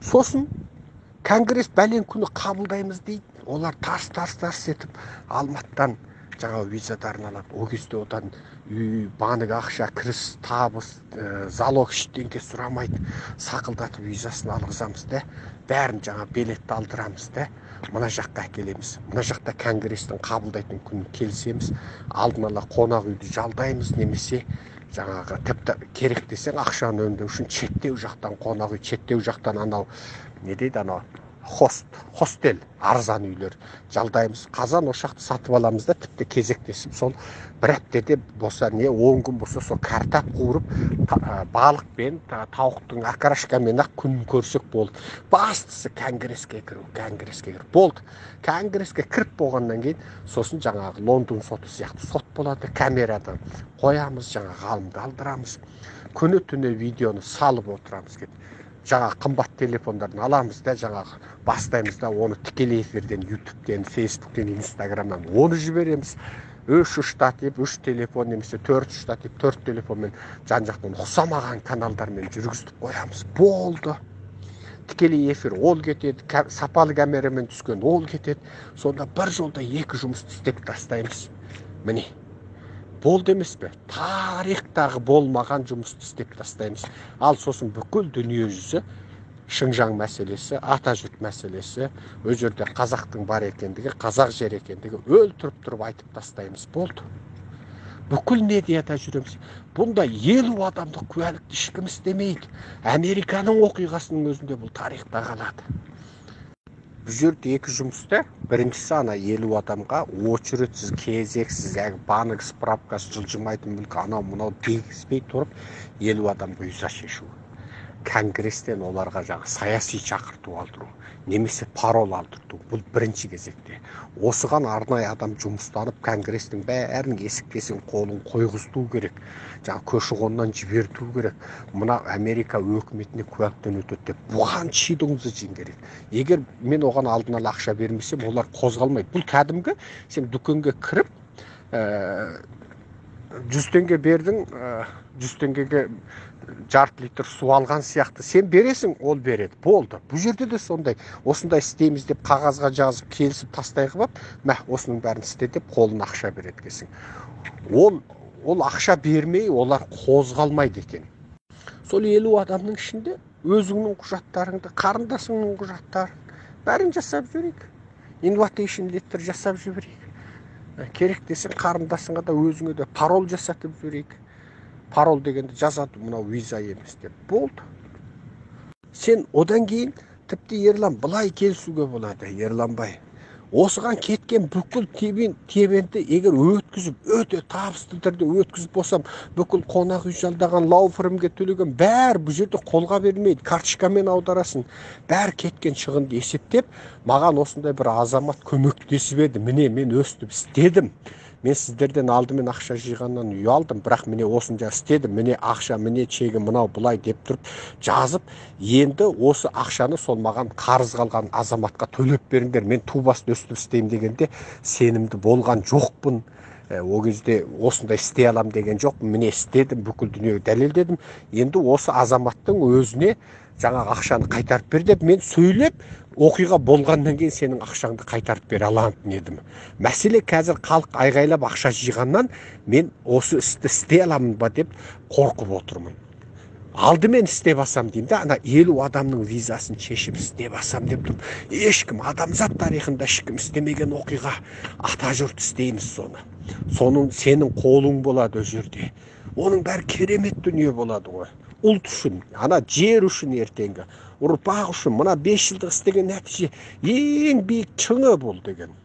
Сосын конгресс бәлен күні қабылдаймыз дейді. Олар тарс тарс тарс етіп Алматыдан жаңа визадарын алады. Ол кезде одан үй, банк ақша, кіріс, табыс, залог ештеңке сұрамайды. Сақылдатып визасын алғызамыз да, бәрін жаңа билетті алдырамыз да, мына жаққа әкелеміз. Мына жақта конгресстің қабылдайтын күнін келісеміз. Алдын ала қонақ үйді жалдаймыз, немесе жаңағы тіпті керек десең ақшаны үнемдеу үшін шеттеу жақтан қонақ үй, шеттеу жақтан анау не дейді анау хостел, арзан үйлер жалдаймыз. Қазан ошақты сатып аламыз да, тіпті кезектесіп сол бір аптеде болса не 10 күн болса сол картап қуырып, балықпен, тауықтың окрошкамен ақ күн көрсек болды. Бастысы конгресске кіру, конгресске кіру болды. Конгресске кіріп болғаннан кейін сосын жаңағы Лондон соты сияқты сот болады, камерадан қоямыз, жаңағы ғалымды алдырамыз, күні түні видеоны салып отырамыз. Жаңа қымбат телефондарын аламыз да, жаңағы бастаймыз да, оны тікелей эфирден, Ютубтен, Фейсбуктен, Инстаграмнан оны жібереміз. 3 штатив, 3 телефон немесе 4 штатив, 4 телефонмен жан-жақтан ұқсамаған каналдармен жүргізіп қоямыз. Болды. Тікелей эфир ол кетеді, сапалы камерамен түскен ол кетеді. Сонда бір жолда екі жұмысты істеп тастаймыз. Міне. Болды емес пе? Тарихтағы болмаған жұмысты істеп тастаймыз. Ал сосын бүкіл дүние жүзі Шыңжаң мәселесі, атажұрт мәселесі, ол жерде қазақтың бар екендігі, қазақ жер екендігі өлтіріп тұрып айтып тастаймыз. Болды. Бүкіл медиада жүреміз. Бұнда 50 адамдық куәлікті ешкім істемейді. Американың оқиғасының өзінде бұл тарихта қалады. Бұл жерде екі жұмыста. Біріншісі ана 50 адамға очередсіз, кезексіз, әлгі банк справкасы, жылжымайтын мүлік, анау мынау дегізбей тұрып 50 адамға виза шешу. Конгресстен оларға жаңа саяси шақырту алдыру, немесе парол алдырту. Бұл бірінші кезекте. Осыған арнайы адам жұмыстанып, конгресстің бәрінің есік тесігін қолын қойғызту керек. Жаңа көші-қоннан жіберту керек. Мына Америка өкіметіне куәліктен өтеді деп. Бұған шидуңызы жин керек. Егер мен оған алдын ала ақша бермесем, олар қозғалмайды. Бұл кәдімгі сен дүкенге кіріп, 100 теңге бердің, 100 теңгеге жарты литр су алған сияқты. Сен бересің, ол береді. Болды. Бұл жерде де сондай. Осындай істейміз деп қағазға жазып, келісіп тастай қылып, мә, осының бәрін істе деп қолына ақша береді екенсің. Ол ақша бермей, олар қозғалмайды екен. Сол 50 адамның ішінде өзіңнің құжаттарыңды, қарындасыңның құжаттарын бәрін жасап жіберейік. Invitation letter жасап жіберейік. Керек десең қарындасыңа да, өзіңе де парол жасатып жіберейік. Парол дегенді жазады, мынау виза емес деп. Болды. Сен одан кейін тіпті Ерлан былай келісуге болады, Ерлан бай. Осыған кеткен бүкіл тебенді егер өткізіп, өте табысты түрде өткізіп болсам, бүкіл қонақ үй жалдаған, лау фірмге төлеген, бәрі бұл жерде қолға бермейді, карточкамен аударасың. Бәрі кеткен шығынды есептеп, маған осындай бір азамат көмектесіп еді. Міне мен өстіп істедім. Мен сіздерден алдымен ақша жиғаннан ұялдым, бірақ міне осынша істедім, міне ақша, міне чегі, мынау былай деп тұрып жазып, енді осы ақшаны сол маған қарыз қалған азаматқа төлеп беріңдер, мен ту басты өстіп істеймін дегенде сенімді болған жоқпын. О кезде осындай істей алам деген жоқпын, міне істедім, бүкіл дүниеге дәлелдедім. Енді осы азаматтың өзіне жаңағы ақшаны қайтарып бер деп мен сөйлеп, оқиға болғаннан кейін сенің ақшаңды қайтарып бере алатын едім. Мәселе қазір халық айғайлап ақша жиғаннан мен осы істі істей аламын ба деп қорқып отырмын. Алдымен істеп алсам деймін да, ана 50 адамның визасын шешіп істеп алсам деп тұрмын. Ешкім, адамзат тарихында ешкім істемеген оқиға, атажұрт істейміз соны. Соның сенің қолың болады ол жерде. Оның бәрі керемет дүние болады ғой. Ұлт үшін, ана жер үшін, ертеңгі ұрпақ үшін, мына 5 жылдық істеген нәтиже ең биік шыңы бұл деген.